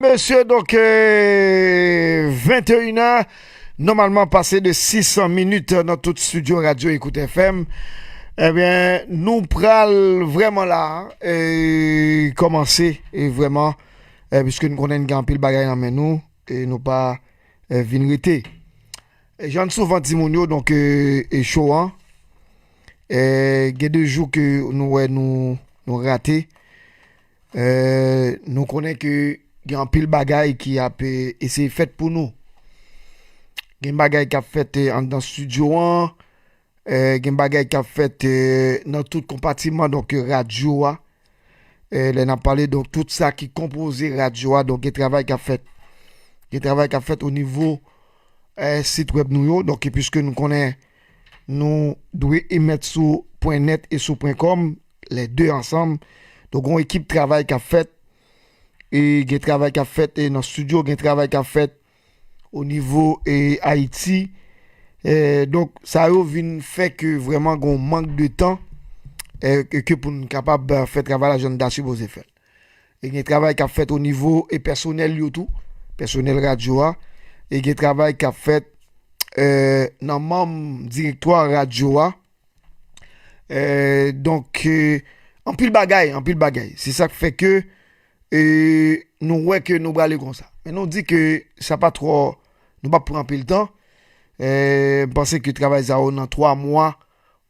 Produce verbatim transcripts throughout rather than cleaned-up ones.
Mesye, donk, euh, venteyen è, nòmalman pase de sis minit nan tout studio Radio Écoute F M. Ebyen, nou pral vrèman la, euh, kòmanse, e vrèman, euh, piske nou konnen n gen anpil bagay nan men nou, e nou pa, euh, vin rete. E jan n souvan di moun yo, donk, euh, e show an, euh, gen de jou ke nou wè nou, nou rate. Euh, nou konnen ke gen anpil bagay ki ap, euh, eseye fèt pou nou. Gen bagay k ap fèt, euh, anndan studio an, euh, gen bagay k ap fèt, euh, nan tout konpatiman, donk, euh, radyo a. Euh, lè n ap pale, donk, tout sa ki konpoze radyo a, donk, gen travay k ap fèt. Gen travay k ap fèt o nivo, euh, sit wèb nou yo. Donk, e piske nou konnen nou dwe emèt sou pwen nèt e sou pwen kòm, lè de ansanm. Donk, gen yon ekip travay k ap fèt. E gen travay k ap fèt, e nan studio, gen travay k ap fèt o nivo, e, Ayiti. E, donk, sa yo vin fè ke vrèman gen yon mank de tan, e, ke, ke pou n kapab, e, fè travay la jan n ta sipoze fè l. E gen travay k ap fèt o nivo, e, pèsonèl yo tou, pèsonèl radyo a. E gen travay k ap fèt, e, nan manm direktwa radyo a. E, donk, e, anpil bagay, anpil bagay. Se sa k fè ke, e, nou wè ke nou prale konsa. Men nou di ke sa pa twò, nou p ap pran anpil tan. E, m panse ke travay sa yo nan twa mwa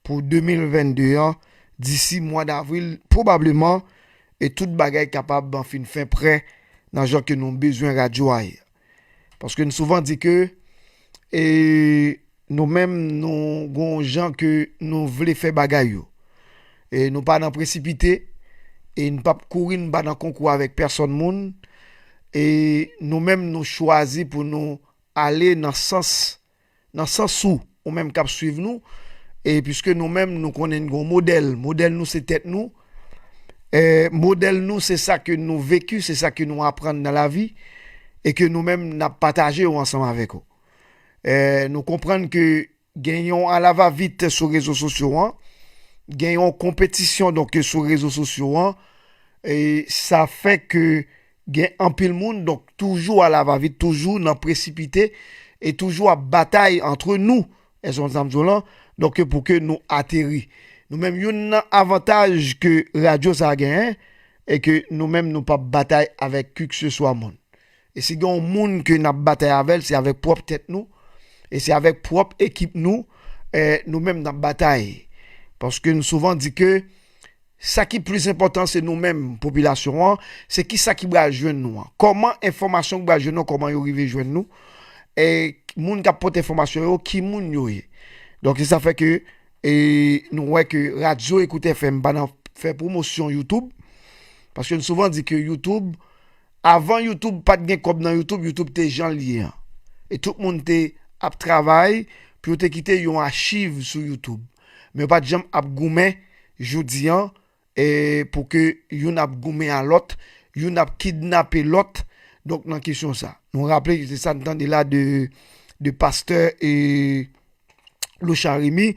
pou de mil vennde an, disi mwa davril, pwobableman, e tout bagay kapab fin fen prè nan jan ke nou bezwen radyo a ye. Paske n souvan di ke, e, nou menm, nou gon jan ke nou vle fè bagay yo. E nou pa nan presipite, e n p ap kouri, n pa nan konkou avèk pèsonn moun, e nou menm, nou chwazi pou nou ale nan sans, nan sans ou, ou menm k ap swiv nou, e piske nou menm, nou konnen n gon modèl, modèl nou se tèt nou, e modèl nou se sa ke nou veki, se sa ke nou aprann nan lavi, e ke nou menm, n ap pataje yo ansanm avèk ou. E nou konprann ke gen yon alavavit sou rezo sosyo an, gen yon konpetisyon, donk, sou rezo sosyo an, e sa fè ke gen anpil moun, donk, toujou alavavit, toujou nan presipite, e toujou ap batay antre nou, èske w konn sa m di w lan? Donk, pou ke nou ateri. Nou menm, youn nan avantaj ke radyo sa a genyen, e ke nou menm, nou p ap batay avèk kikseswa moun. E si gen yon moun ke n ap batay avè l, se avèk pwòp tèt nou, e se avèk pwòp ekip nou, e nou menm n ap batay. Paske n souvan di ke sa ki plis enpòtan, se nou menm, popilasyon an, se kisa ki pral jwenn nou an. Kòman enfòmasyon ki pral jwenn nou, kòman yo rive jwenn nou, e moun k ap pote enfòmasyon yo, ki moun yo ye. Donk, se sa fè ke, e nou wè ke radyo Écoute F M pa nan fè pwomosyon YouTube, paske n souvan di ke YouTube, avan YouTube, pa t gen kòb nan YouTube, YouTube te jan l ye an. E tout moun te ap travay pou yo te kite yon achiv sou YouTube. Men yo pa t janm ap goumen jodi an, e pou ke youn ap goumen a lòt, youn ap kidnape lòt. Donk, nan kesyon sa, nou raple ke se sa n tande la de, de pastè, e, Lochard Remy,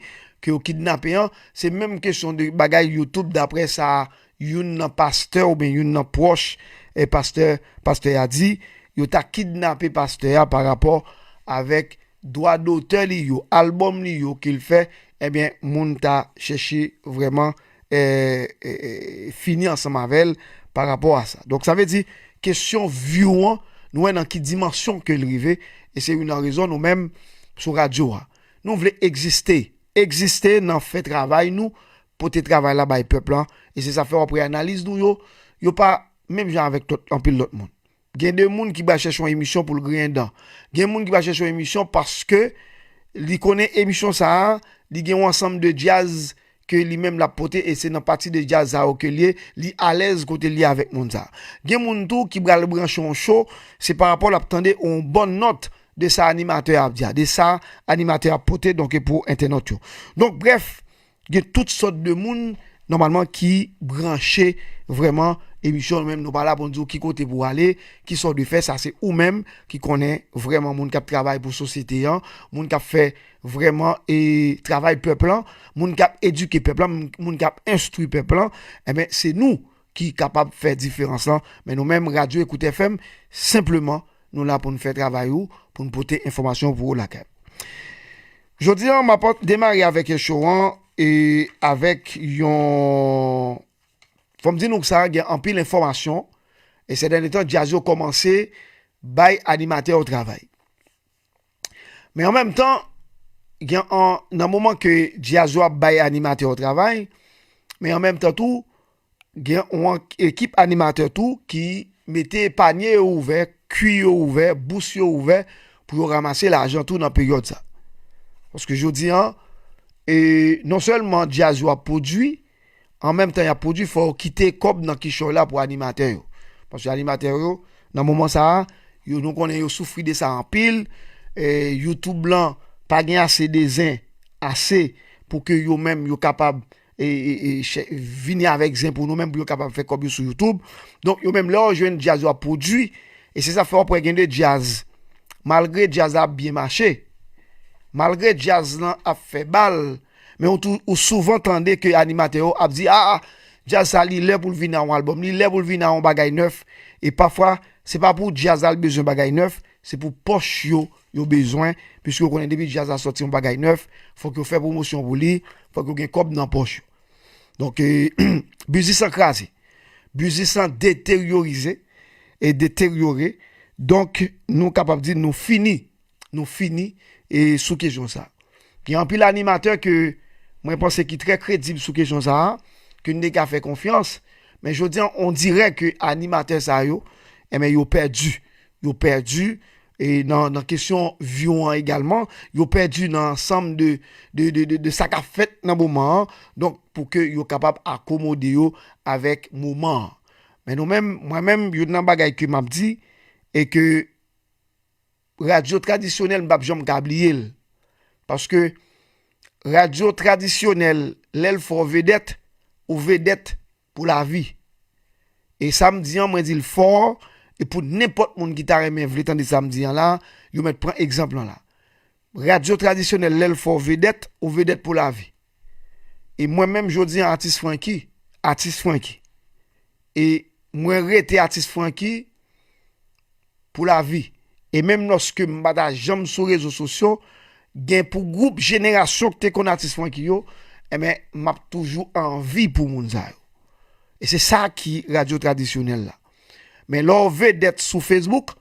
ke yo kidnape an, se menm kesyon de bagay YouTube, daprè sa youn nan pastè oubyen youn nan pwòch, e, pastè, pastè a di, yo ta kidnape pastè a pa rapò avèk dwa dotè li yo, albòm li yo ke l fè, ebyen, moun ta chèche vrèman, e, e, e, fini ansanm avè l pa rapò a sa. Donk, sa vle di, kesyon view an, nou wè nan ki dimansyon ke l rive, e se youn nan rezon nou menm sou radyo a. Nou vle egziste. Egziste nan fè travay nou, pote travay la bay pèp lan, e se sa fè w ap wè analiz nou yo, yo pa menm jan avèk lòt, anpil lòt moun. Gen de moun ki pral chèche yon emisyon pou l griyen dan. Gen moun ki pral chèche yon emisyon paske li konnen emisyon sa a, li gen yon ansanm de djaz ke li menm l ap pote, e se nan pati de djaz sa yo ke l ye, li alèz kote l ye avèk moun sa. Gen moun tou ki pral branche yon show, se pa rapò l ap tande yon bòn nòt de sa animatè a ap di a, de sa animatè a ap pote, donk, pou entènot yo. Donk, brèf, gen tout sòt de moun, nòmalman, ki branche vrèman emisyon. Nou menm, nou pa la pou n di w ki kote pou w ale, ki sa w dwe fè, sa se ou menm ki konnen vrèman moun k ap travay pou sosyete an, moun k ap fè vrèman, e, travay pèp lan, moun k ap edike pèp lan, moun, moun k ap enstwi pèp lan, enben, se nou ki kapab fè diferans lan. Men nou menm, Radyo Ekout F M, senpleman, nou la pou n fè travay ou, pou n pote enfòmasyon pou ou lakay. Jodi a, m ap demare avèk show an, e avèk yon, fò m di nou sa, gen anpil enfòmasyon, e sè dènye tan, djaz yo kòmanse bay animatè yo travay. Men an menm tan, gen an, nan moman ke djaz yo ap bay animatè yo travay, men an menm tan tou, gen yon ekip animatè tou ki mete panye yo ouvè, kwi yo ouvè, bous yo ouvè, pou yo ranmase lajan tou nan peryòd sa. Paske jodi a, e non sèlman djaz yo ap pwodui, an menm tan y ap pwodui, fò yo kite kòb nan kichòy la pou animatè yo. Paske animatè yo, nan moman sa a, yo, nou konnen yo soufri de sa anpil. E, YouTube lan pa gen ase de zen, ase pou ke yo menm yo kapab, e, e, e, chè- vini avèk zen pou nou menm, pou yo kapab fè kòb yo sou YouTube. Donk, yo menm, lè yo jwenn djaz yo ap pwodui, e se sa fè w ap wè gen de djaz, malgre djaz la ap byen mache, malgre djaz lan ap fè bal, men ou, tou, ou souvan tande ke animatè yo ap di, a, a, djaz sa, li lè pou l vin a yon albòm, li lè pou l vin a yon bagay nèf. E pafwa, se pa pou djaz la l bezwen bagay nèf, se pou pòch yo, yo bezwen, piske yo konnen depi djaz la sòti yon bagay nèf, fòk yo fè pwomosyon pou li, fòk yo gen kòb nan pòch yo. Donk, e, biznis lan kraze. Biznis lan deteryorize e deteryore. Donk, nou kapab di nou fini. Nou fini, e, sou kesyon sa. Gen anpil animatè ke mwen panse ki trè kredib sou kesyon sa a, ke n te ka fè konfyans, men jodi a, on dirè ke animatè sa yo, enben, yo pèdi. Yo pèdi, e nan, nan kesyon view an egalman, yo pèdi nan ansanm de, de, de, de, de sa k ap fèt nan moman an, donk, pou ke yo kapab akomode yo avèk moman an. Men nou menm, mwen menm, youn nan bagay ke m ap di, e ke radyo tradisyonèl, m p ap janm ka bliye l. Paske radyo tradisyonèl, lè l fè w vedèt, ou vedèt pou lavi. E sa m di an, mwen di l fò, e pou nenpòt moun ki ta renmen vle tande sa m di an la, yo mèt pran egzanp lan la. Radyo tradisyonèl, lè l fè w vedèt, ou vedèt pou lavi. E mwen menm, jodi an, atis Francky, atis Francky. E mwen rete atis Francky pou lavi. E menm lòske m pa ta janm sou rezo sosyo, gen pou gwoup jenerasyon ki te konn atis Francky yo, enben, m ap toujou anvi pou moun sa yo. E se sa ki radyo tradisyonèl la. Men lè w vedèt sou Facebook,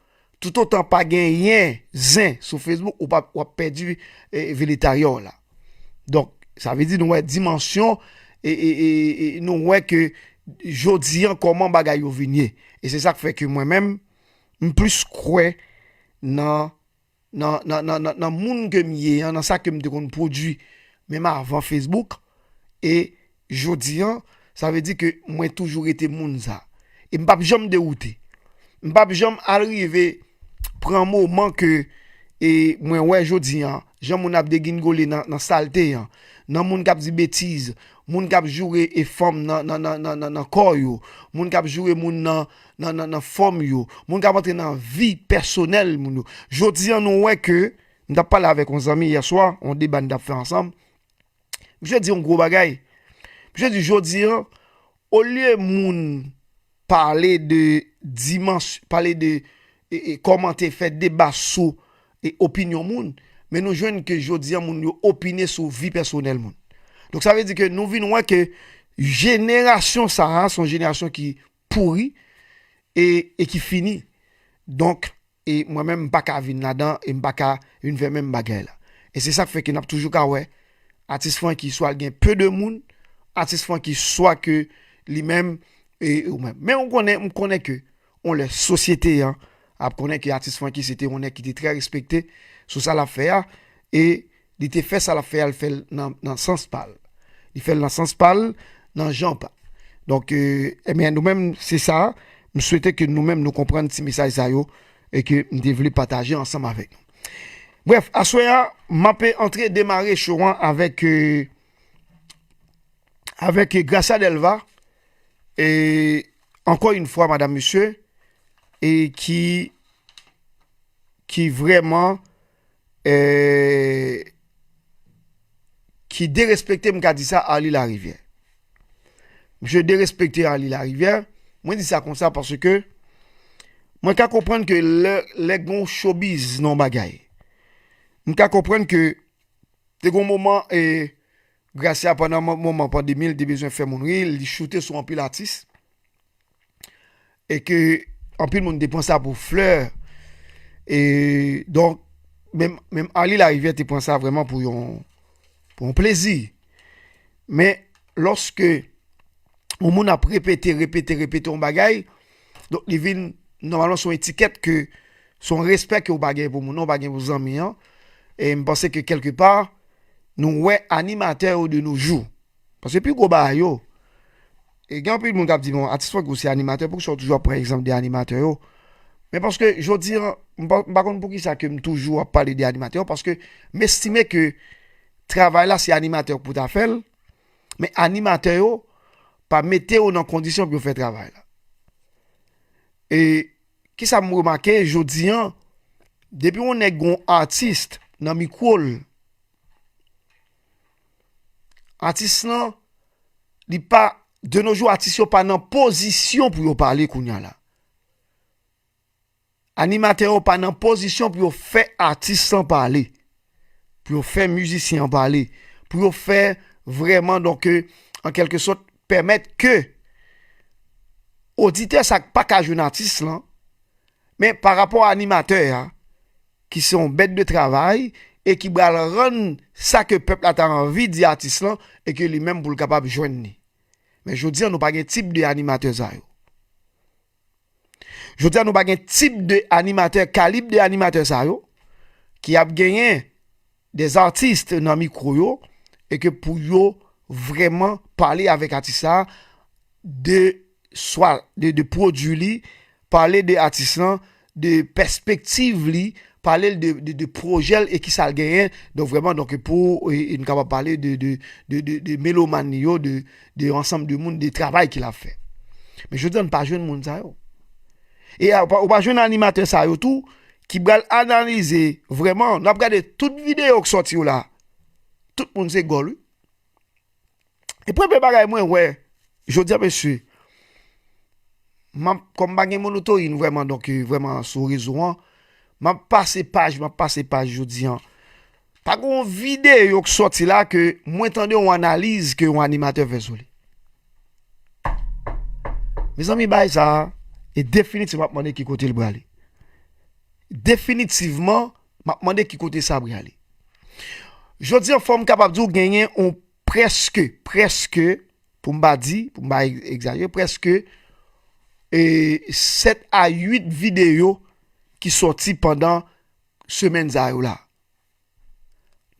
toutotan pa genyen zen sou Facebook, ou pa, w ap pèdi, e, veletarya w la. Donk, sa vle di nou wè dimansyon, e, e, e, e nou wè ke jodi an kòman bagay yo vin ye. E se sa k fè ke mwen menm, m plis kwè nan, nan, nan, nan, nan, nan moun ke m ye an, nan sa ke m te konn pwodui, menm avan Facebook. E jodi an, sa vle di ke mwen toujou rete moun sa. E m p ap janm dewoute. M p ap janm al rive pran moman ke, e mwen wè jodi an, jan moun ap degingole nan, nan salte an, nan moun k ap di betiz, moun k ap joure e fanm nan, nan, nan, nan, nan, nan kò yo, moun k ap joure moun nan, nan, nan, nan fanm yo, moun k ap antre nan vi pèsonèl moun yo. Jodi an, nou wè ke, m t ap pale avèk yon zanmi yè swa, yon deba n t ap fè ansanm. Misye di yon gwo bagay. Misye di, jodi an, olye moun pale de dimans-, pale de, e, e, kòmante, fè deba sou, e, opinyon moun, men nou jwenn ke jodi an moun yo opine sou vi pèsonèl moun. Donk, sa vle di ke nou vin wè ke jenerasyon sa a, se yon jenerasyon ki pouri e, e ki fini. Donk, e mwen menm, m pa ka vin ladan, e m pa ka vin fè menm bagay la. E se sa k fè ke n ap toujou ka wè atis Francky swa l gen pe de moun, atis Francky swa ke li menm, e, ou menm. Men ou konnen, m konnen ke yon lè sosyete an ap konnen ke atis Francky se te yon nèg ki te trè respekte sou sa l ap fè a, e li te fè sa l ap fè a, l fè l nan, nan sans pa l. Li fè l nan sans pa l, nan jan pa l. Donk, e, ebyen, nou menm, se sa. M swete ke nou menm, nou konprann ti mesaj sa yo e ke m te vle pataje ansanm avèk nou. Brèf, aswè a, m ape antre demare show an avèk, e, avèk Gracia Delva, e, ankò yon fwa, madam, mesye, e ki, ki vrèman, e, ki derespekte, m ka di sa, Arly Larivière. je derespekte Arly Larivière. Mwen di sa konsa paske mwen ka konprann ke lè, lè gen yon showbiz nan yon bagay, m ka konprann ke te gen yon moman, e, Gracia pandan mo- moman pandemi, li te bezwen fè moun ri, li choute sou anpil atis. E ke anpil moun te pran sa pou flè. E donk, menm, menm Arly Larivière te pran sa vrèman pou yon, pou yon plezi. Men, lòske yon moun ap repete, repete, repete yon bagay, donk li vin, nòmalman, se yon etikèt ke, se yon respè ke ou pa gen pou moun nan, ou pa gen pou zanmi an. E m panse ke kèlkepa, nou wè animatè yo de nos jours. Paske pi gwo bagay yo, e gen anpil moun k ap di, bon, atis fòk ou se animatè, poukisa w toujou ap pran egzanp de animatè yo? Men paske jodi an, m pa, m pa konn poukisa ke m toujou ap pale de animatè yo, paske m estime ke travay la se animatè yo k pou ta fè l, men animatè yo pa mete yo nan kondisyon pou yo fè travay la. E kisa m remake jodi an, depi yon nèg gon atis nan mikwo l, atis lan, li pa, de nos jours, atis yo pa nan pozisyon pou yo pale kounye a la. Animatè yo pa nan pozisyon pou yo fè atis lan pale, pou yo fè mizisyen an pale, pou yo fè vrèman, donk, euh, an kèlke sòt, pèmèt ke oditè sa k pa ka jwenn atis lan, men pa rapò a animatè a, ki se yon bèt de travay, e ki pral rann sa ke pèp la ta anvi di atis lan, e ke li menm pou l kapab jwenn li. Men jodi an, nou pa gen tip de animatè sa yo. Jodi an, nou pa gen tip de animatè, kalib de animatè sa yo, ki ap genyen des artistes nan mikwo yo, e ke pou yo vrèman pale avèk atis la de swa, de, de pwodui li, pale de atis lan, de pèspektiv li, pale l de, de, de pwojè l e kisa l genyen. Donk, vrèman, donk, pou, e, e nou kapab pale de, de, de, de, de melomàn li yo, de, de ansanm de moun, de travay ke l ap fè. Men jodi an, n pa jwenn moun sa yo. E a, ou pa, ou pa jwenn animatè sa yo tou, ki pral analize vrèman, n ap gade tout videyo k sòti yo la. Tout moun se gòl, wi. E premye bagay mwen wè, jodi an, mesye, m ap, kòm m pa gen monotoyin vrèman, donk, e, vrèman sou rezo an, m ap pase paj, m ap pase paj jodi an. Pa gen yon videyo k sòti la ke mwen tande yon analiz ke yon animatè fè sou li. Mezanmi, bagay sa a, e definitivman m ap mande ki kote l prale. Definitivman, m ap mande ki kote sa prale. Jodi an, fò m kapab di w genyen yon prèske, prèske, pou m pa di, pou m pa egzajere, prèske, e, sèt a uit videyo ki sòti pandan semèn sa yo la.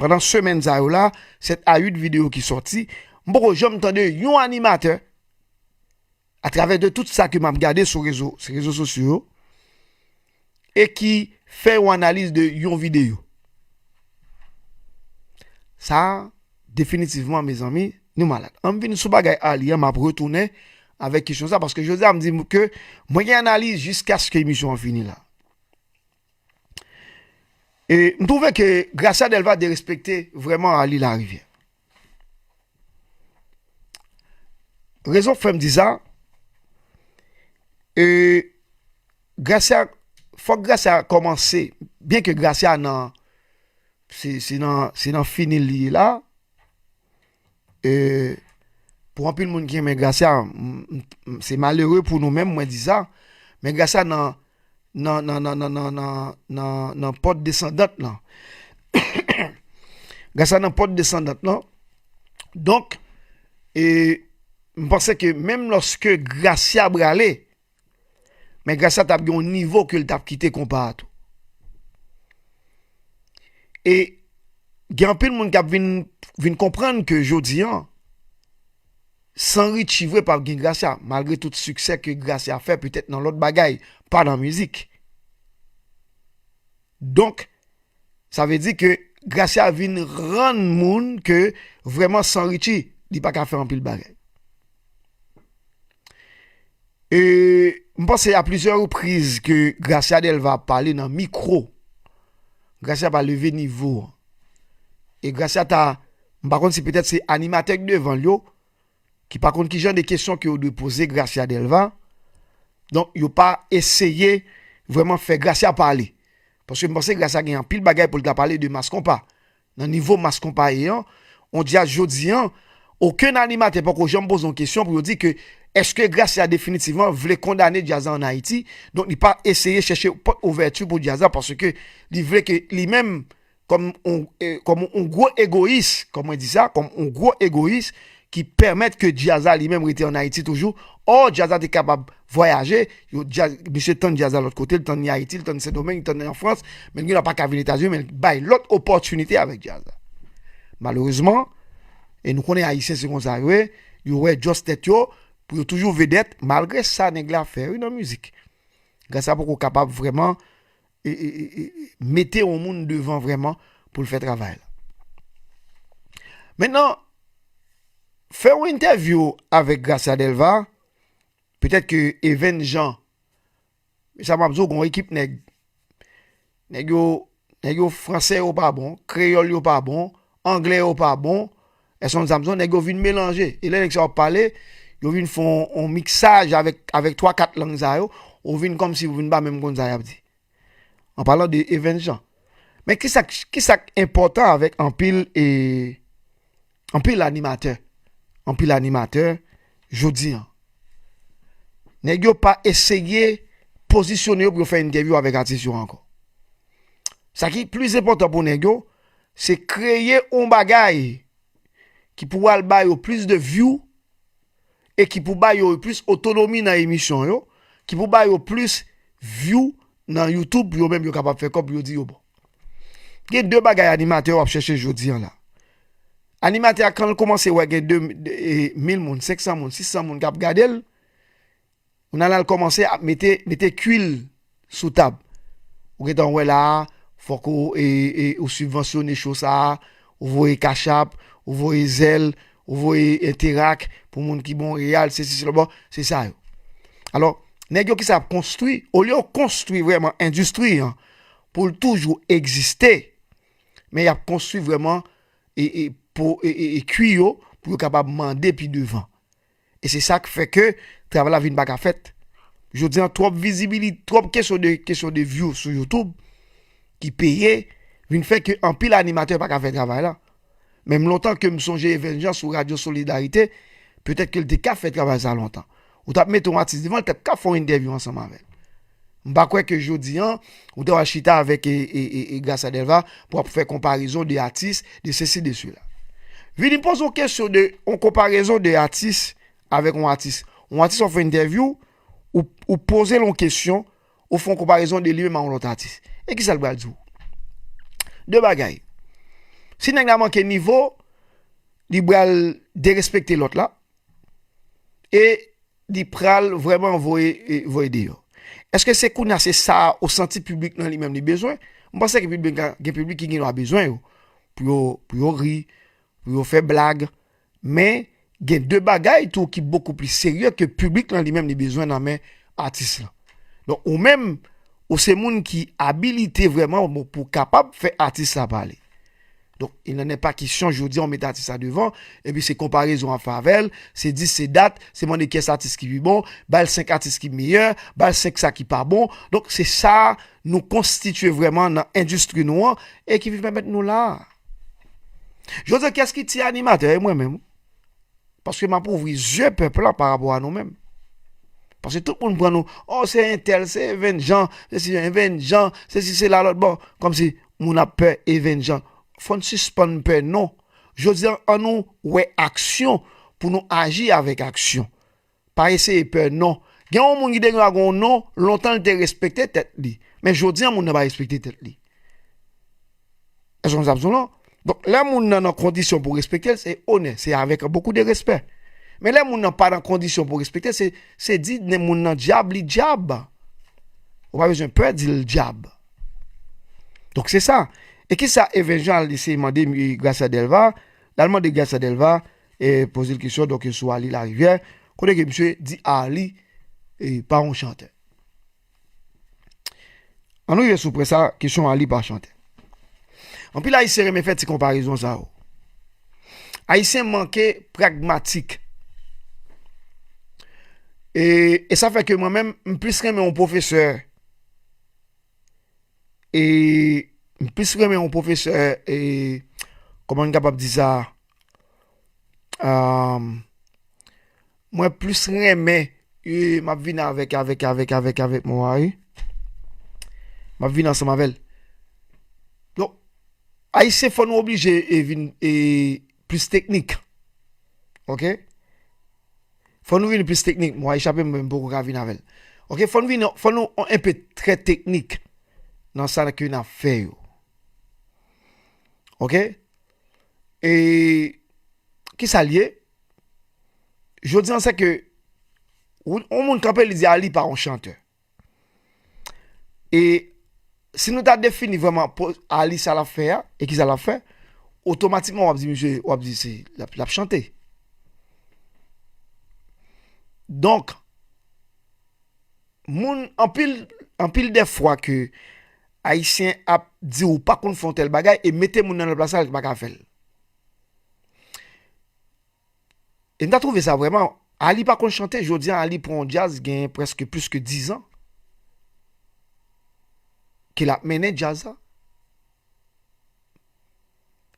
Pandan semèn sa yo la, sèt a uit videyo ki sòti, m poko janm tande yon animatè, atravè de tout sa ke m ap gade sou rezo, sou rezo sosyo yo, e ki fè yon analiz de yon videyo. Sa, definitivman, mezanmi, nou malad. An m vin sou bagay Arly an, m ap retounen avèk kesyon sa, paske jodi a m di ke mwen gen analiz jiskaske emisyon an fini la. E m twouve ke Gracia Delva derespekte vrèman Arly Larivière. Rezon k fè m di sa, e, Gracia, fòk Gracia kòmanse, byen ke Gracia nan, se, se nan, se nan fini l li ye la, e, pou anpil moun ki renmen Gracia, m, m, m, se malere pou nou menm, mwen di sa, men Gracia nan, nan, nan, nan pant desandant lan. Gracia nan pant desandant lan. Donk, e, m panse ke menm lòske Gracia prale, men Gracia t ap gen yon nivo ke l t ap kite konpa a tou. E gen anpil moun k ap vin, vin konprann ke jodi an, san Richie vre p ap gen Gracia, malgre tout siksè ke Gracia fè, petèt nan lòt bagay, pa nan mizik. Donk, sa vle di ke Gracia vin rann moun ke vrèman san Richie, li pa ka fè anpil bagay. E m panse a plizyè repriz ke Gracia Delva pale nan mikwo. Gracia pa leve nivo an. E Gracia ta, m pa konn si petèt se animatè k devan l yo, ki pa konn ki jan de kesyon ke yo dwe poze Gracia Delva. Donk, yo pa eseye vrèman fè Gracia pale. Paske m panse Gracia gen anpil bagay pou l ta pale de Mass Konpa. Nan nivo Mass Konpa ye an, on djaz jodi an, okenn animatè poko janm poze yon kesyon pou yo di ke èske Gracia definitivman vle kondane djaz la ann Ayiti. Donk, li pa eseye chèche pòt ouvèti pou djaz la paske li vle ke li menm kòm on, eh, kòm on gwo egoyis, kòm mwen di sa, kòm on gwo egoyis ki pèmèt ke djaz la li menm rete ann Ayiti toujou. Ò, djaz la te kapab vwayaje, yo, djaz, misye tann djaz la lòt kote, l tann li Ayiti, l tann Sendomeng, l tann li an Frans, men l gen dwa pa ka vin Etazini, men l bay lòt opòtinite avèk djaz la. Malerezman, e nou konnen Ayisyen se konsa yo ye, yo wè just tèt yo, pou yo toujou vedèt, malgre sa nèg la fè, wi, nan mizik. Gracia poko kapab vrèman e, e, e, e, mete yon moun devan vrèman pou l fè travay la. Mentnan, fè yon entèvyou avèk Gracia Delva, petèt ke Even Jean, sa m ap di w, gon ekip nèg. Nèg yo, nèg yo fransè yo pa bon, kreyòl yo pa bon, anglè yo pa bon, èske w konn sa m di w, nèg yo vin melanje. E lè nèg sa yo ap pale, yo vin fè yon, yon miksaj avèk, avèk twa kat lang sa yo, ou vin kòmsi ou vin pa menm konn sa y ap di. An palan de Even Jean. Men kisa, kisa k enpòtan avèk anpil, e, anpil animatè? Anpil animatè, jodi an. Nèg yo pa eseye pozisyone yo pou yo fè entèvyou avèk atis yo ankò. Sa ki plis enpòtan pou nèg yo, se kreye yon bagay ki pou al ba yo plis de view e ki pou ba yo plis otonomi nan emisyon yo, ki pou ba yo plis view nan YouTube, pou yo menm yo kapab fè kòb, pou yo di yo bon. Gen de bagay animatè yo ap chèche jodi an la. Animatè a, kan l kòmanse wè gen de, de, e, mil moun, senk san moun, sis san moun k ap gade l, kounye a l kòmanse ap mete, mete kwi l sou tab. Ou gentan wè la a, fòk ou, e, e, ou sibvansyone cho sa a, ou voye Cash App, ou voye Zelle, ou voye Interac pou moun ki Monreyal, sesi, sela, bon, se sa yo. Alò, nèg yo ki sa ap konstwi, olye yo konstwi vrèman endistri an pou l toujou egziste, men y ap konstwi vrèman e, e, pou, e, e, e kwi yo pou yo kapab mande pi devan. E se sa k fè ke travay la vin pa ka fèt. Jodi an, twòp vizibilite, twòp kesyon de, kesyon de view sou YouTube ki peye, vin fè ke anpil animatè pa ka fè travay la. Menm lontan ke m sonje Even Jean sou Radyo Solidarite, petèt ke l te ka fè travay sa lontan. Ou t ap mete yon atis devan, l t ap ka fè yon entèvyou ansanm avè l. M pa kwè ke jodi an, ou te wè chita avèk e, e, e, e Gracia Delva pou ap fè konparezon de atis, de sesi, de sela. Vini poze yon kesyon de, yon konparezon de atis avèk yon atis. Yon atis w ap fè entèvyou, ou, ou poze l yon kesyon, ou fè yon konparezon de li menm a yon lòt atis. E kisa l pral di w? De bagay. Si nèg la manke nivo, li pral derespekte lòt la. E li pral vrèman voye, e, voye deyò. Èske se kounye a se sa ou santi piblik lan li menm li bezwen? M panse ke piblik la, gen piblik ki gen dwa bezwen yo. Pou yo, pou yo ri, pou yo fè blag. Men, gen de bagay tou ki bokou pli serye ke piblik lan li menm li bezwen nan men atis lan. Donk, ou menm, ou se moun ki abilite vrèman pou kapab fè atis la pale. Donk, il n'en est pas question, jodi an, w met atis la devan, epi se konparezon w ap fè avè l, se di, se dat, se mande kiyès atis ki pi bon, ba l senk atis ki meyè, ba l senk sa ki pa bon. Donk, se sa nou konstitye vrèman nan endistri nou an, e ki vin pèmèt nou la a. Jodi an, kiyès ki ti animatè? E mwen menm. Paske m ap ouvri zye pèp la pa rapò a nou menm. Paske tout moun pran nou, oh, se entèl, se Even Jean, se si Even Jean, se si se la lòt bò. Kòmsi moun ap pè Even Jean. Fò n sispann pè non. Jodi an, an nou wè aksyon pou nou aji avèk aksyon. Pa eseye pè non. Gen yon moun ki te gen yon non, lontan l te respekte tèt li. Men jodi an, moun nan pa respekte tèt li. Èske w konn sa m di w lan? Donk, lè moun nan nan kondisyon pou respekte l, se onè, se avèk bokou de respè. Men lè moun nan pa nan kondisyon pou respekte l, se, se di moun nan dyab, li dyab. Ou pa bezwen pè di l dyab. Donk, se sa. E kisa Even Jean al eseye mande, e, Gracia Delva? L al mande Gracia Delva, e, poze l kesyon, donk, sou Arly Larivière, kote ke misye di Arly, e, pa yon chantè. An nou rive sou pwen sa, kesyon Arly pa chantè. Anpil Ayisyen renmen fè ti konparezon sa yo. Ayisyen manke pragmatik. E, e sa fè ke mwen menm, m plis renmen yon pwofesè. E m plis renmen yon pwofesè, e, kòman n kapab di sa? Ahn, mwen plis renmen, e, m ap vin avèk, avèk, avèk, avèk, avèk mwen, wi. M ap vin ansanm avè l. Donk, Ayisyen, fò nou oblije, e, vin, e, plis teknik. Oke? Fò nou vin plis teknik. Mwen, echape mwen, m poko ka vin avè l. Oke? Fò nou vin, fò nou enpe trè teknik nan sa ke n ap fè yo. Oke? E kisa l ye? Jodi an, se ke yon moun kanpe, li di, "Ali pa yon chantè." E si nou ta defini vrèman po-, Ali sa l ap fè a, e kisa l ap fè, otomatikman w ap di misye, w ap di se, l ap, l ap chante. Donk, moun, anpil, anpil de fwa ke Ayisyen ap di ou pa konn fè yon tèl bagay e mete moun nan lòt plas la, li pa ka fè l. E m ta twouve sa vrèman, Ali pa konn chante, jodi a Ali pran yon djaz, gen prèske plis ke diz an ke l ap mennen djaz la.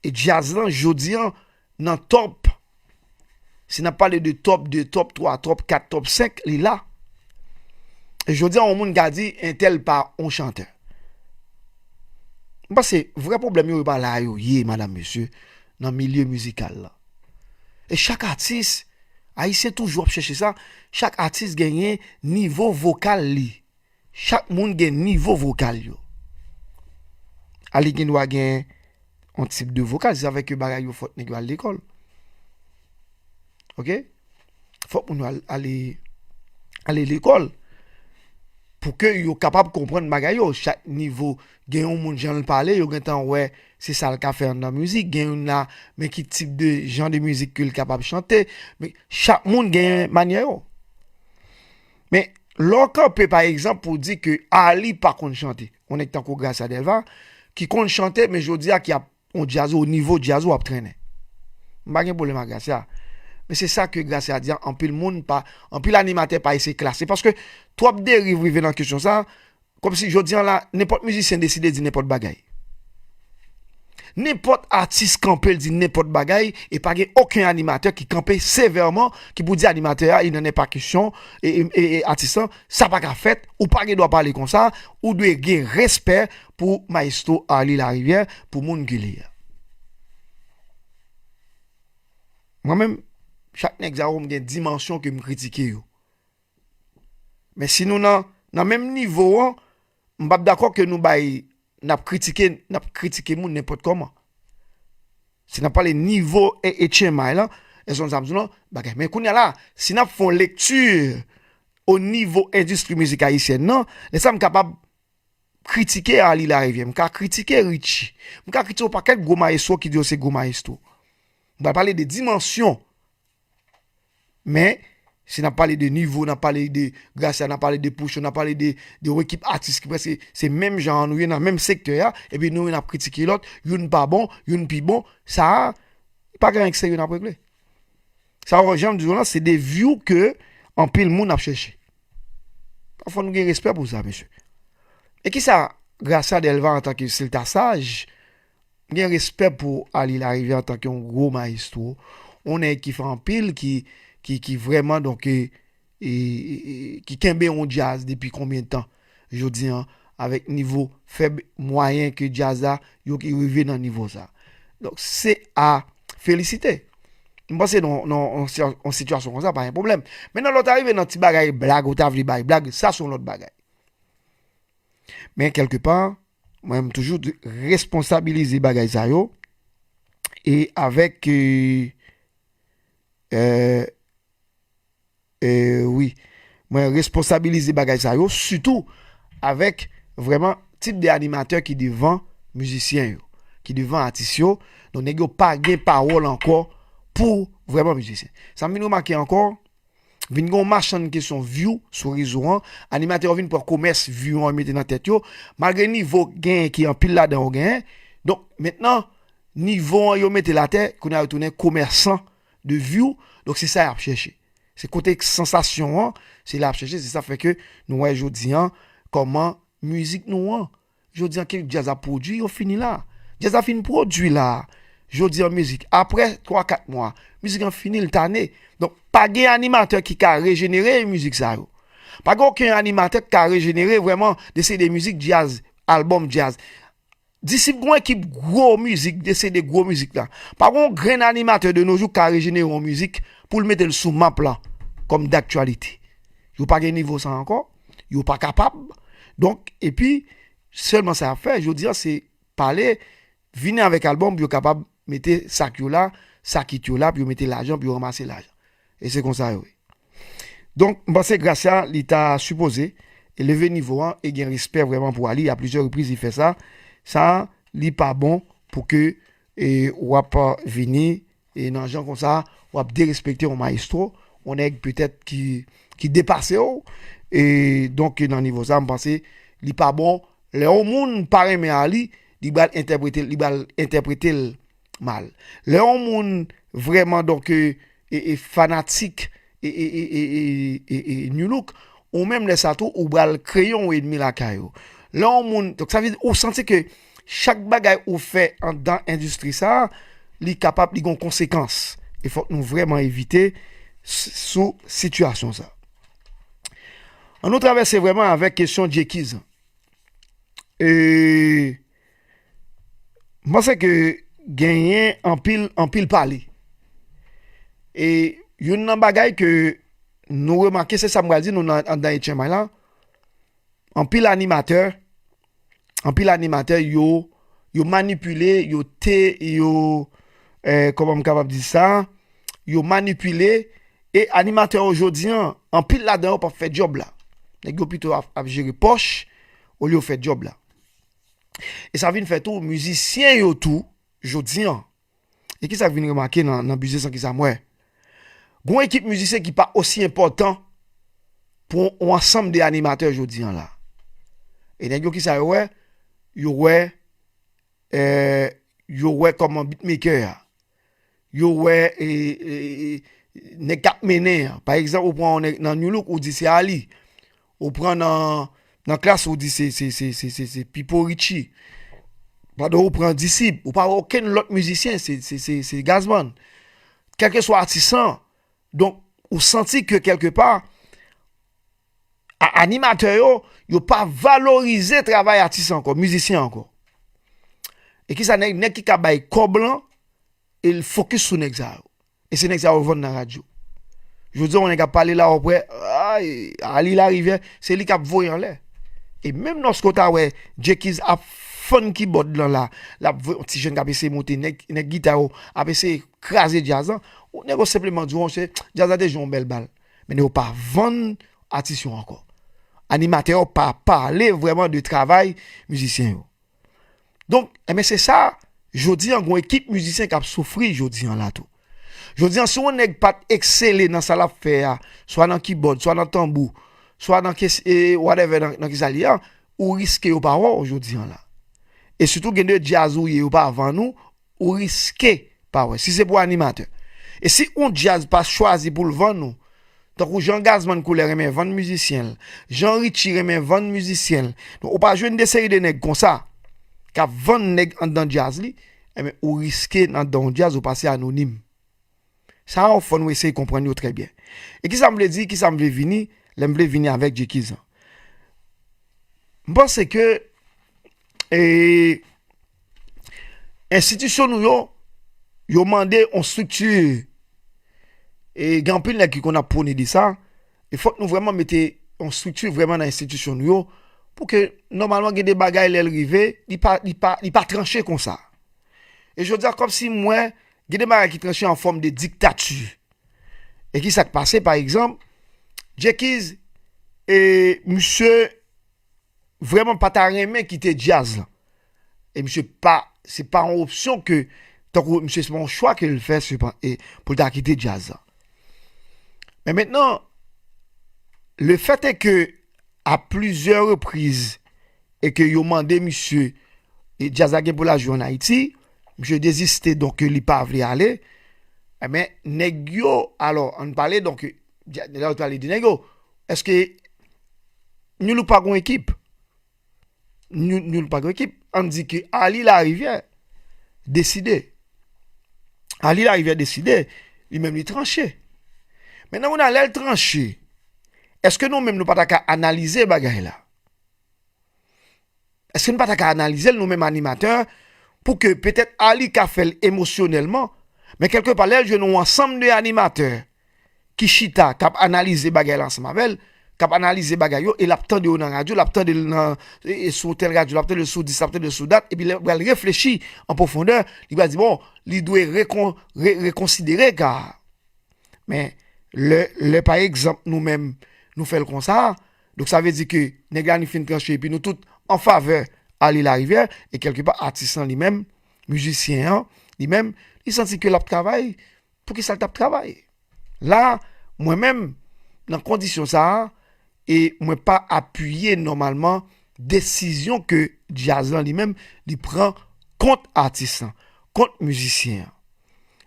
E djaz lan, jodi an, nan top, si n ap pale de top de, top twa, top kat, top senk, li la. E jodi an, yon moun ka di, entèl pa yon chantè. M panse, vrè pwoblèm yo, yo pa la yo ye, madam, mesye, nan milye mizikal la. E chak atis, Ayisyen toujou ap chèche sa, chak atis genyen nivo vokal li. Chak moun gen nivo vokal yo. Ali gen dwa gen yon tip de vokal, se sa fè ke bagay yo fòk nèg yo al lekòl. Oke? Fòk moun yo al, ale, ale lekòl. Pou ke yo kapab konprann bagay yo. Chak nivo, gen yon moun jan l pale, yo gentan wè se sa l ka fè anndan mizik. Gen youn la, men ki tip de jan de mizik ke l kapab chante. Men chak moun gen manyè yo. Men, lè w kanpe, pa egzanp, pou di ke Ali pa konn chante, yon nèg tankou Gracia Delva, ki konn chante, men jodi a ki ap yon djaz, o nivo djaz ou ap trennen. M pa gen pwoblèm ak Gracia. Men se sa ke Gracia di a, anpil moun pa, anpil animatè pa eseye klase. Paske twòp deriv rive nan kesyon sa, kòmsi jodi an la, nenpòt mizisyen deside di nenpòt bagay. Nenpòt atis kanpe l di nenpòt bagay, e pa gen okenn animatè ki kanpe sevèman, ki pou di animatè a, il n'en est pas question, e, e, e, e atis lan, sa pa ka fèt, ou pa gen dwa pale konsa, ou dwe gen respè pou Maestro Arly Larivière, pou moun ke li ye a. Mwen menm, chak nèg sa yo, m gen dimansyon ke m kritike yo. Men si nou nan, nan menm nivo an, m p ap dakò ke nou bay, n ap kritike, n ap kritike moun nenpòt kòman. Si n ap pale nivo e, e H M I lan, e son sa m di w lan, bagay. Men kounye a la, si n ap fè yon lekti o nivo endistri mizik ayisyèn nan, lè sa m kapab kritike Arly Larivière, m ka kritike Richie, m ka kritike yon pakèt gwo mayestwo ki di yo se gwo mayestwo. M pral pale de dimansyon. Men, si n ap pale de nivo, n ap pale de Gracia, n ap pale de Pouchon, n ap pale de, de yon ekip atis ki prèske se menm jan an, nou ye nan menm sektè a, epi nou youn ap kritike lòt, youn pa bon, youn pi bon, sa a, pa gen anyen k serye n ap regle. Sa yo, jan m di w lan, se de view ke anpil moun ap chèche. Fò nou gen respè pou sa, mesye. E kisa Gracia Delva antanke, si l ta saj, m gen respè pou Arly Larivière antanke yon gwo mayestwo, yon nèg ki fè anpil, ki, ki, ki vrèman, donk, e, e, e, e, ki kenbe yon djaz depi konbyen tan, jodi an, avèk nivo fèb, mwayen ke djaz la, yo ki rive nan nivo sa. Donk, se a felisite. M panse nan, nan, nan yon sitiyasyon konsa, pa gen pwoblèm. Men nan lè w ta rive nan ti bagay blag, ou ta vle bay blag, sa se yon lòt bagay. Men kèlke pa, mwen, m toujou di, responsabilize bagay sa yo. E avèk, e, e, e, wi, mwen responsabilize bagay sa yo, sitou avèk vrèman tip de animatè ki devan mizisyen yo, ki devan atis yo. Donk, nèg yo pa gen pawòl ankò pou vrèman mizisyen. Sa m vin remake ankò, vin gen yon machann kesyon view sou rezo an. Animatè yo vin pran komès view an, mete nan tèt yo. Malgre nivo genyen ki anpil ladan yo genyen. Donk, mentnan, nivo an yo mete l atè, kounye a yo tounen komèsan de view. Donk, se sa y ap chèche. Se kote sansasyon an, se la ap chèche, se sa fè ke nou wè jodi an, kòman mizik nou an. Jodi an, ke djaz ap pwodui, yo fini la. Djaz la fin pwodui la. Jodi an, mizik, apre twa, kat mwa, mizik an fini, l tane. Donk, pa gen animatè ki ka rejenere mizik sa yo. Pa gen okenn animatè ki ka rejenere vrèman de seri de mizik djaz, albòm djaz. Disip gen yon ekip gwo mizik, de seri de gwo mizik la. Pa gen yon grenn animatè de nos jours ki ka rejenere yon mizik pou l mete l sou map la kòm daktyalite. Yo pa gen nivo sa ankò, yo pa kapab. Donk, epi, sèlman sa y ap fè, jodi an, se pale, vini avèk albòm pou yo kapab mete sak yo la, sak it yo la, pou yo mete lajan, pou yo ranmase lajan. E se konsa yo ye. Donk, m panse Gracia, li ta sipoze leve nivo an e gen respè vrèman pou Ali. A plizyè repriz, li fè sa. Sa, li pa bon pou ke e, w ap vini e, nan jan konsa, w ap derespekte yon mayestwo, yon nèg petèt ki, ki depase w. E, donk, nan nivo sa, m panse li pa bon. Lè yon moun pa renmen Ali, li pral entèprete, li pral entèprete l mal. Lè yon moun vrèman, donk, e, e, e fanatik e, e, e, e, e, e, e Nu Look, ou menm lè sa tou, ou pral kreye yon ènmi lakay ou. Lè yon moun, donk sa vle di, ou santi ke chak bagay ou fè anndan endistri sa, li kapab, li gen konsekans. E fòk nou vrèman evite s-, sou sitiyasyon sa. An nou travèse vrèman avèk kesyon Djekiz. E, m panse ke genyen anpil, anpil pale. E youn nan bagay ke nou remake, se sa m pral di nou nan, anndan H M I la, anpil animatè, anpil animatè, yo, yo manipile, yo te, yo, eh, kòman m kapab di sa? Yo manipile, e animatè yo jodi an, anpil ladan yo p ap fè djòb la. Nèg yo pito ap, ap jere pòch, olye yo fè djòb la. E sa vin fè tou, mizisyen yo tou, jodi an. E kisa k vin remake nan, nan biznis an, kisa m wè? Gon ekip mizisyen ki pa osi enpòtan pou yon ansanm de animatè jodi an la. E nèg yo kisa yo wè? Yo wè, eh, yo wè kòman beatmaker a. Yo wè, e, e, e, nèg k ap mennen an. Pa egzanp, ou pran yon nèg nan Nu Look, ou di se Ali. Ou pran nan, nan Klass, ou di se, se, se, se, se, se Pipo Richie. Pandan ou pran Disip, ou pa wè okenn lòt mizisyen, se, se, se, se Gazzman. Kèlkeswa atis lan, donk, ou santi ke kèlkepa, a-, animatè yo, yo pa valorize travay atis ankò, mizisyen ankò. E kisa nèg, nèg ki ka bay kòb lan, e l fokis sou nèg sa yo. E se nèg sa yo vann nan radyo. Jodi a, yon nèg ap pale la, w ap wè, ay, Ali Larivière, se li k ap voye anlè. E menm lòske w ta wè Djekiz ap fann kibòd lan la, l ap voye yon ti jèn k ap eseye monte, nèg, nèg gita yo ap eseye kraze djaz lan, ou nèg yo senpleman di w, se, djaz la te jwe yon bèl bal. Men nèg yo pa vann atis yo ankò. Animatè yo pa pale vrèman de travay mizisyen yo. Donk, enben, se sa, jodi an, gon ekip mizisyen k ap soufri jodi an la tou. Jodi an, si yon nèg pa t eksele nan sa l ap fè a, swa nan kibòd, swa nan tanbou, swa nan kes-, e, whatever, nan, nan kisa l ye a, ou riske yo pa wè w jodi an la. E sitou, gen de djaz ou ye, yo pa vann ou, ou riske pa wè. Si se pou animatè. E si yon djaz pa chwazi pou l vann ou, tankou jan Gazzman Couleur renmen vann mizisyen l, jan Richie renmen vann mizisyen l, donk ou pa jwenn de seri de nèg konsa k ap vann nèg anndan djaz li, enben, ou riske nan anndan yon djaz ou pase anonim. Sa yo fò nou eseye konprann yo trè byen. E kisa m vle di, kisa m vle vini, lè m vle vini avèk Djekiz lan? M panse ke, e, enstitisyon nou yo, yo mande yon estrikti. E gen anpil nèg ki konn ap pwone de sa. E fòk nou vrèman mete yon estrikti vrèman nan enstitisyon nou yo, pou ke nòmalman gen de bagay lè l rive, li pa, li pa, li pa tranche konsa. E jodi a, kòmsi m wè, gen de bagay ki tranche an fòm de diktati. E kisa k pase, pa egzanp, Djekiz, e misye vrèman pa ta renmen kite djaz lan. E misye pa, se pa yon opsyon ke, tankou misye se pa yon chwa ke l fè, se pa, e pou l ta kite djaz lan. Men mentnan, le fèt e ke a plizyè repriz e ke yo mande misye, e djaz la gen pou l al jwe ann Ayiti, misye deziste, donk li pa vle ale. Enben, nèg yo, alò, ann pale, donk, Dja- lè yo pale de nèg yo, èske New Look pa gon ekip? New, New Look pa gon ekip. Ann di ke Arly Larivière deside. Arly Larivière deside, li menm li tranche. Mentnan, kounye a, lè l tranche, èske nou menm nou pa ta ka analize bagay la? Èske nou pa ta ka analize l, nou menm animatè, pou ke petèt Arly ka fè l emosyonèlman, men kèlkepa, lè l jwenn yon ansanm de animatè ki chita, k ap analize bagay la ansanm avè l, k ap analize bagay yo, e l ap tande yo nan radyo, l ap tande l nan, e, e sou tèl radyo, l ap tande l sou dis, l ap tande l sou dat, epi lè l pral reflechi an pwofondè, li pral di, bon, li dwe rekon-, re-, rekonsidere ka a. Men, lè, lè pa egzanp, nou menm, nou fè l konsa, donk sa vle di ke nèg la ni fin tranche, epi nou tout an favè Arly Larivière, e kèlkepa, atis lan li menm, mizisyen an, li menm, li santi ke l ap travay, poukisa l t ap travay? La, mwen menm, nan kondisyon sa a, e mwen pa apiye nòmalman desizyon ke djaz lan li menm, li pran kont atis lan, kont mizisyen an.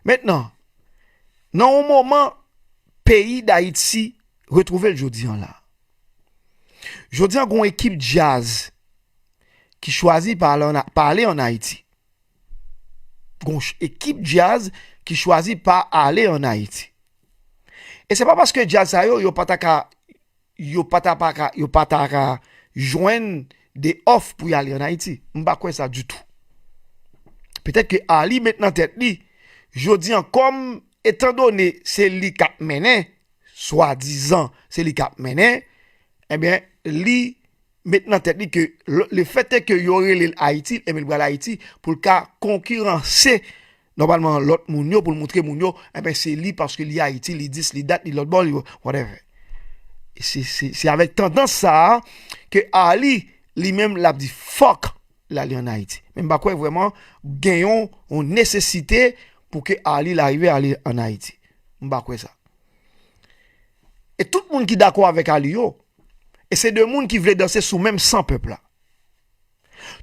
Mentnan, nan yon moman, peyi Dayiti retwouve l jodi an la. Jodi an, gon ekip djaz ki chwazi pa ale ann, pa ale ann Ayiti. Gon ch-, ekip djaz ki chwazi pa ale ann Ayiti. E se pa paske djaz sa yo, yo pa ta ka, yo pa ta pa ka, yo pa ta ka jwenn de òf pou y ale ann Ayiti. M pa kwè sa ditou. Petèt ke Arly met nan tèt li, jodi an, kòm, etandone se li k ap mennen, swadizan se li k ap mennen, ebyen, li met nan tèt li ke le, lefètè ke yo rele l Ayiti, ebyen, l pral Ayiti pou l ka konkiranse nòmalman lòt moun yo, pou l montre moun yo, ebyen, se li paske li Ayiti, li dis, li dat, li lòtbò, li whatever. E se, se, se avèk tandans sa a ke Arly, li menm, l ap di, fuck, l ale ann Ayiti. Men m pa kwè vrèman gen yon, yon nesesite pou ke Arly Larivière ale ann Ayiti. M pa kwè sa. E tout moun ki dakò avèk Arly yo, e se de moun ki vle danse sou menm san pèp la.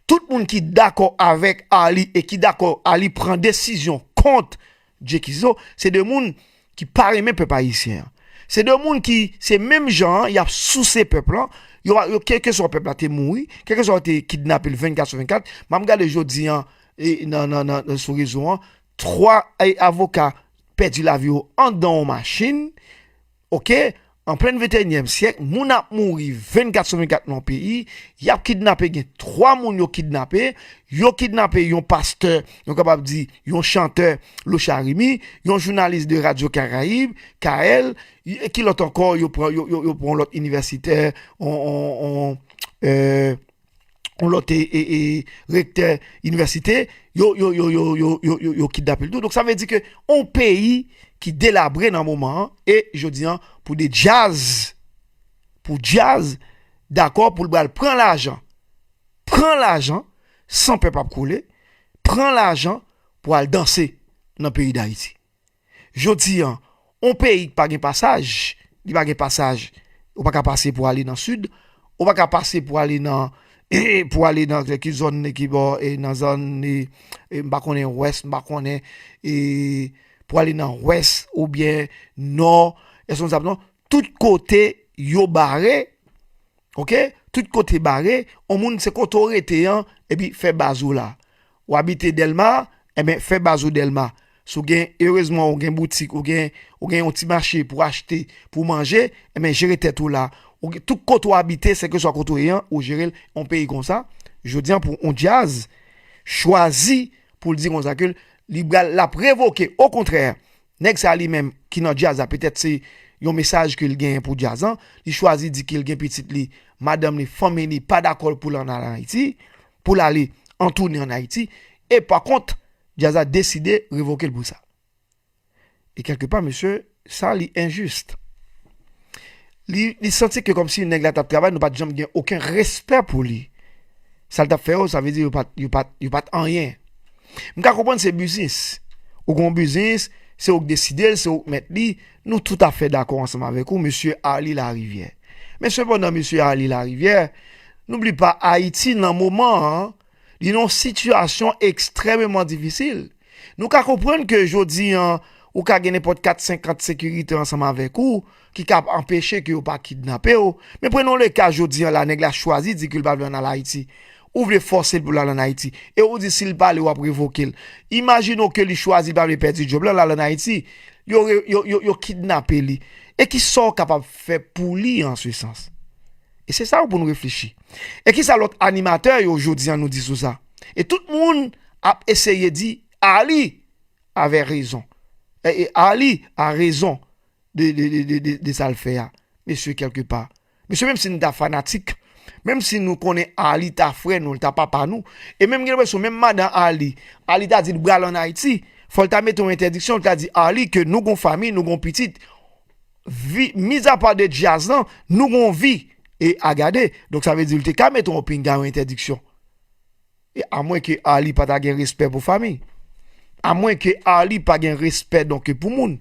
Tout moun ki dakò avèk Arly e ki dakò Arly pran desizyon kont Jackie Zo, se de moun ki pa renmen pèp ayisyen an. Se de moun ki, se menm jan an, y ap souse pèp lan. Yo, yo, kèlkeswa pèp la te mouri, kèlkeswa yo te kidnape l vennkat sou vennkat, m ap gade jodi an, e, nan, nan, nan, nan, sou rezo an, twa, e, avoka pèdi lavi yo anndan yon machin, oke, an plen venteyinyèm syèk, moun ap mouri vennkat sou vennkat nan yon peyi, y ap kidnape, gen twa moun yo kidnape, yo kidnape yon pastè, nou kapab di yon chantè, Lochard Remy, yon jounalis de Radio Caraïbe, K L, e ki lòt ankò, yo pran, yo, yo, yo pran yon lòt inivèsitè, on, on, on, e, yon lòt, e, e, e, rektè inivèsite, yo, yo, yo, yo, yo, yo, yo, yo kidnape l tou. Donk, sa vle di ke yon peyi ki delabre nan moman an, e jodi an, pou de djaz, pou djaz, dakò pou l pral pran lajan, pran lajan, san pèp ap koule, pran lajan pou al danse nan peyi Dayiti. Jodi an, yon peyi ki pa gen pasaj, li pa gen pasaj, ou pa ka pase pou ale nan sid, ou pa ka pase pou ale nan, pou ale nan ki zòn ki bò, e nan zòn, e, e, m pa konnen wès, m pa konnen, e, pou ale nan wès oubyen nò, èske w konn sa non? Tout kote yo bare, oke? Tout kote bare, yon moun se kote w rete an, epi fè baz ou la. Ou abite Dèlma, enben, fè baz ou Dèlma. Si w gen, erezman, ou gen boutik, ou gen, ou gen yon ti mache pou achte, pou manje, enben, jere tèt ou la. Ou gen, tout kote w abite, sèkeswa kote w ye an, ou jere l, yon peyi konsa. Jodi an, pou yon djaz, chwazi pou l di konsa ke l, li pral, l ap revoke. Okontrè, nèg sa li menm ki nan djaz la, petèt se yon mesaj ke l genyen pou djaz lan, li chwazi di ke l gen pitit li, madanm li, fanmi li, pa dakò pou l ann al Ayiti, pou l ale an tounen ann Ayiti, e pa kont, djaz la deside revoke l pou sa. E kèlkepa, mesye, sa li enjis. Li, li santi ke kòmsi nèg la t ap travay, nou pa t janm gen okenn respè pou li. Sa l t ap fè yo, sa vle di yo pa t, yo pa t, yo pa t anyen. M ka konprann se biznis. Ou gen yon biznis, se ou k deside l, se ou k mèt li. Nou toutafè dakò ansanm avèk ou, mesye Arly Larivière. Men sepandan, mesye Arly Larivière, n'oublie pas, Ayiti, nan moman an, li nan yon sitiyasyon ekstrèmeman difisil. Nou ka konprann ke jodi an, ou ka gen nenpòt kat, senkant sekirite ansanm avèk ou, ki ka anpeche ke yo pa kidnape w. Men prenons le ka jodi an la, nèg la chwazi di ke l pa vle ann al Ayiti. Ou vle fòse l pou l al ann Ayiti. E ou di si l pa ale, w ap revoke l. Imajine w ke li chwazi, li pa vle pèdi djòb la, l al ann Ayiti. Yo, re- yo, yo, yo kidnape li. E ki sa w kapab fè pou li an se sans? E se sa pou nou reflechi. E ki sa lòt animatè yo jodi an nou di sou sa? E tout moun ap eseye di, Arly avè rezon. E, e Arly a rezon de, de, de, de, de, de sa l fè a. Mesye, kèlkepa. Mesye, menm si nou ta fanatik, menm si nou konnen Arly ta frè nou, l ta papa nou, e menm gen enpresyon, menm madan Arly, Arly ta di l pral ann Ayiti, fò l ta mete yon entèdiksyon, l ta di Arly ke nou gon fanmi, nou gon pitit, vi, mizapa de djaz lan, nou gon vi e a gade. Donk, sa vle di, l te ka mete yon pinga, yon entèdiksyon. E amwen ke Arly pa ta gen respè pou fanmi. Amwen ke Arly pa gen respè, donk, pou moun.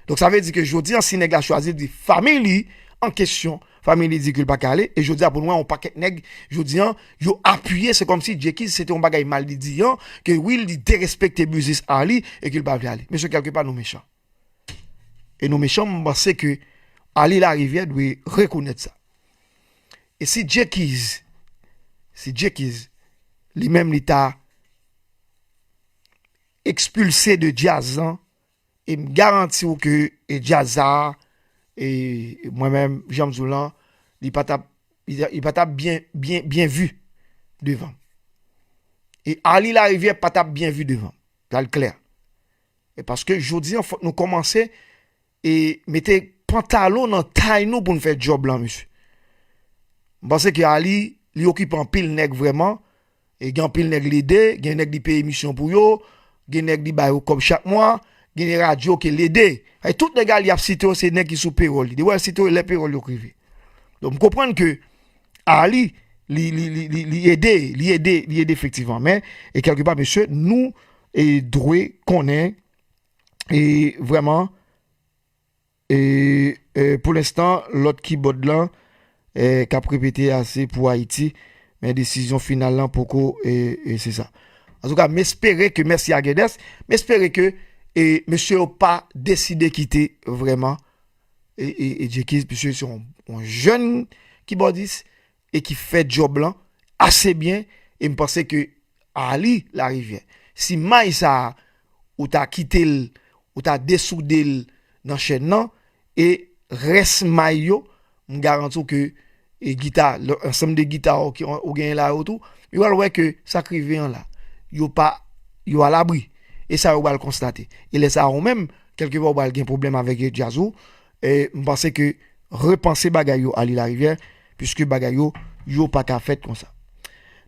Donk, sa vle di ke jodi an, si nèg la chwazi di fanmi li an kesyon, fanmi li di ke l pa ka ale, e jodi a, pou nou wè, yon pakèt nèg, jodi an, yo apiye, se kòmsi Djekiz, se te yon bagay mal li di an, ke wi, li derespekte biznis Arly, e ke l pa vle ale. Mesye, kèlkepa, nou mechan. E nou mechan, m panse ke Arly Larivière dwe rekonèt sa. E si Djekiz, si Djekiz, li menm li ta ekspilse de djaz lan, e m garanti w ke e djaz sa a, e mwen menm, jan m di w lan, li pa t ap, li, li pa t ap byen, byen, byen vi devan. E Arly Larivière pa t ap byen vi devan. Pral klè. E paske jodi an, fòk nou kòmanse e mete pantalon nan tay nou pou n fè djòb lan, mesye. M panse ke Arly, li okipe anpil nèg vrèman. E gen anpil nèg li ede, gen nèg li peye emisyon pou yo, gen nèg li ba yo kòb chak mwa, gen radyo ke l ede. E tout nèg Arly ap site yo, se nèg ki sou pewòl li. Depi w site yo, lè pewòl yo k rive. Donk, m konprann ke Arly, li, li, li, li, li ede, li ede, li ede efektivman. Men, e kèlkepa, mesye, nou e dwe konnen, e vrèman, e, e pou lenstan, lòt kibòd lan, e, k ap repete ase pou Ayiti, men desizyon final lan poko, e, e se sa. Antouka, m espere ke, mèsi a Guedes, m espere ke, e, mesye yo pa deside kite vrèman, e, e, e Djekiz, piske se yon, yon jèn kibòdis, e ki fè djòb lan ase byen, e m panse ke Arly Larivière, si may sa a, ou ta kite l, ou ta desoude l nan chèn nan, e rès may yo, m garanti w ke, e gita, lè, ansanm de gita ou, ki, ou genyen la yo tou, yo pral wè ke sa k rive an la, yo pa, yo alabri. E sa yo pral konstate. E lè sa a, ou menm, kèlkepa ou pral gen pwoblèm avèk djaz ou, e m panse ke repanse bagay yo, Arly Larivière, piske bagay yo, yo pa ka fèt konsa.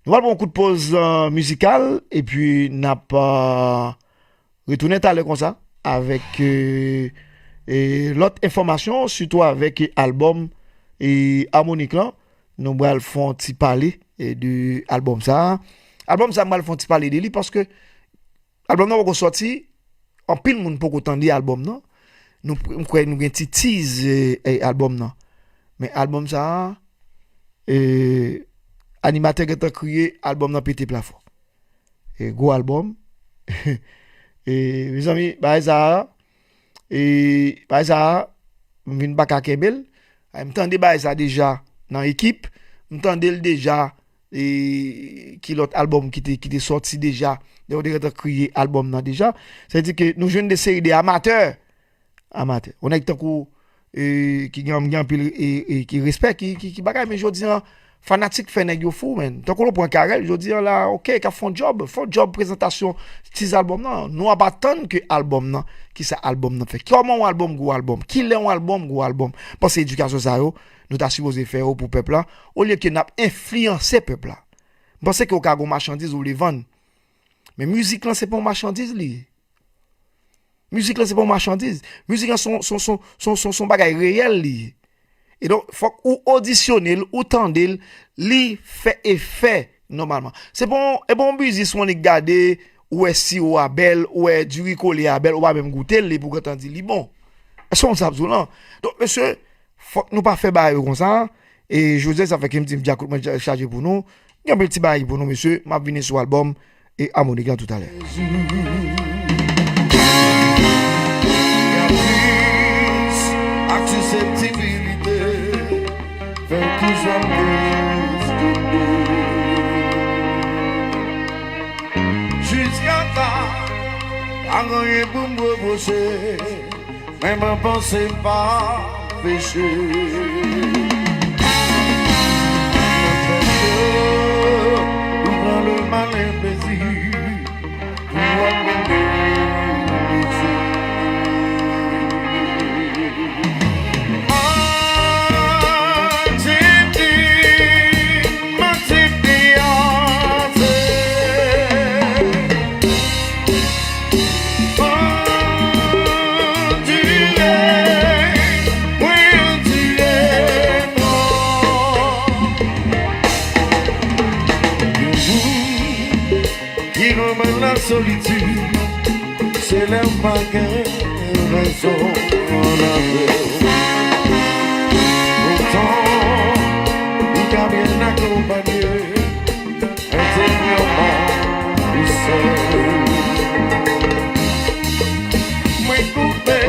Nou pral pran yon kout poz, euh, mizikal, epi n ap, euh, retounen talè konsa avèk, euh, e lòt enfòmasyon, sitou avèk albòm e Harmonik lan. Nou pral fè yon ti pale, e, de albòm sa a. Albòm sa a, m pral fè yon ti pale de li paske albòm nan poko sòti, anpil moun poko tande albòm nan. Nou, m kwè nou gen ti tease, e, e, albòm nan. Men albòm sa a, e, animatè gentan kriye, albòm nan pete plafon. E, gwo albòm. E, mezanmi, bagay sa a, e, bagay sa a, m vin pa ka kenbe l. E, m tande bagay sa deja nan ekip. M tande l deja, e, ki lòt albòm ki te, ki te sòti deja. Donk, yo te gentan kriye albòm nan deja. Sa vle di ke nou jwenn de seri de amatè. Amatè. Yon nèg tankou, e, ki gen, gen anpil, e, e, ki respè, ki, ki, ki bagay, men jodi an, fanatik fè nèg yo fou, menn. Tankou nou pran Carel, jodi an la, oke, k ap fè yon djòb, fè yon djòb prezantasyon tiz albòm nan. Nou ap atann ke albòm nan, kisa albòm nan fè. Kòman yon albòm gwo albòm? Kilè yon albòm gwo albòm? Panse edikasyon sa yo, nou ta sipoze fè yo pou pèp la, olye ke n ap enfliyanse pèp la. M panse ke w ka gen yon machandiz ou vle vann. Men mizik lan se pa yon machandiz li ye. Mizik lan se pa yon machandiz. Mizik lan se yon, se yon, se yon, se yon, se yon, se yon bagay reyèl li ye. E donk, fòk ou odisyone l, ou tande l, li fè efè nòmalman. Se pa yon, e pa yon biznis ou annik gade, ou wè siwo a bèl, ou wè diri kole a bèl, ou pa menm goute l, epi w gentan di li bon. Èske w konn sa m ap di w lan? Donk, mesye, fòk nou pa fè bagay yo konsa. E jodi a, sa fè ke m di m djakout mwen chaje pou nou. Gen anpil ti bagay pou nou, mesye. M ap vini sou albòm e Harmonik lan toutalè. ak siseptibilite fè w toujou ap dezespere. Jiskata pa gen anyen pou m repwoche, men mwen panse m pa peche. Mwen fè ke ou pran le malen plezi. Ki konprann lasolitid, se lè w pa gen rezon avè w. Poutan, ou ka byen akonpanye, enteryèman, ou sèl. Mwen koupe,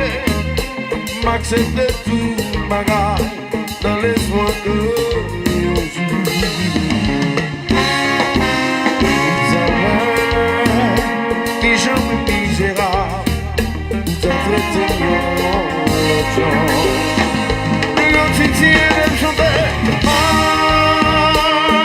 m aksepte tout bagay. Nan lespwa ke yon jou ou ta wè kijan mwen mizerab, ou ta trete m yon lòt jan. Yon ti ti